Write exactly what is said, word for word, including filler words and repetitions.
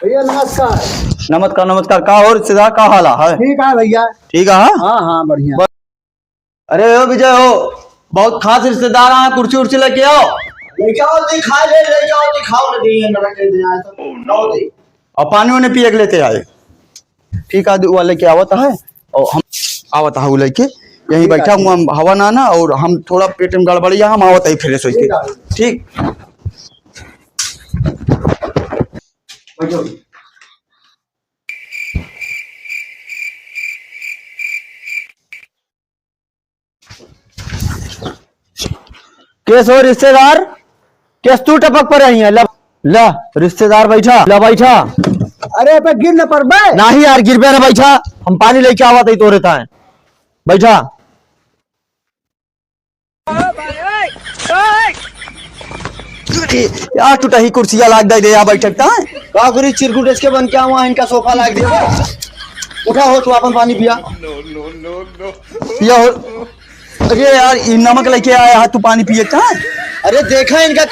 भैया, नमस्कार। नमस्कार, नमस्कार। का हो रिश्तेदार, का हाल है? ठीक है भैया। ठीक है, हाँ? हाँ, हाँ, बढ़िया। ब-, अरे हो विजय हो, बहुत खास रिश्तेदार आए, कुर्सी उर्सी लेके आओ। लेके आओ, दे, खा ले, लेके आओ, दे, खाओ ना, दे, ये नरक के दे आए तो, खाओ दे। और पानी वानी पिए के लेते आए। ठीक है, वो लेके आवत है, और हम आवत है, वो लेके यहीं ठीक है, बैठा ठीक। हुआ, हम हवा ना ना, और हम थोड़ा पेट में गड़बड़ी है, हम आवत है फ्रेश होके। ठीक है। ठीक। बैठो। केस हो रिश्तेदार, केस तू टपक पर रही है? ला, ला, रिश्तेदार बैठा, ला बैठा। अरे, पे गिर न पड़बे। नाही यार, गिरबे ना, बैठा। हम पानी लेके आवत है तोरे ताए। बैठा। ए, यार, टूटा ही कुर्सिया लाग दे दे, यहाँ बैठक ता है। का करी, चिरकुट इसके बन के आवा, इनका सोफा लाग दे। उठा हो, तू अपन पानी पिया। पिया हो। अरे यार, ये नमक लेके आया है, तू पानी पिए का? अरे, देखा इनका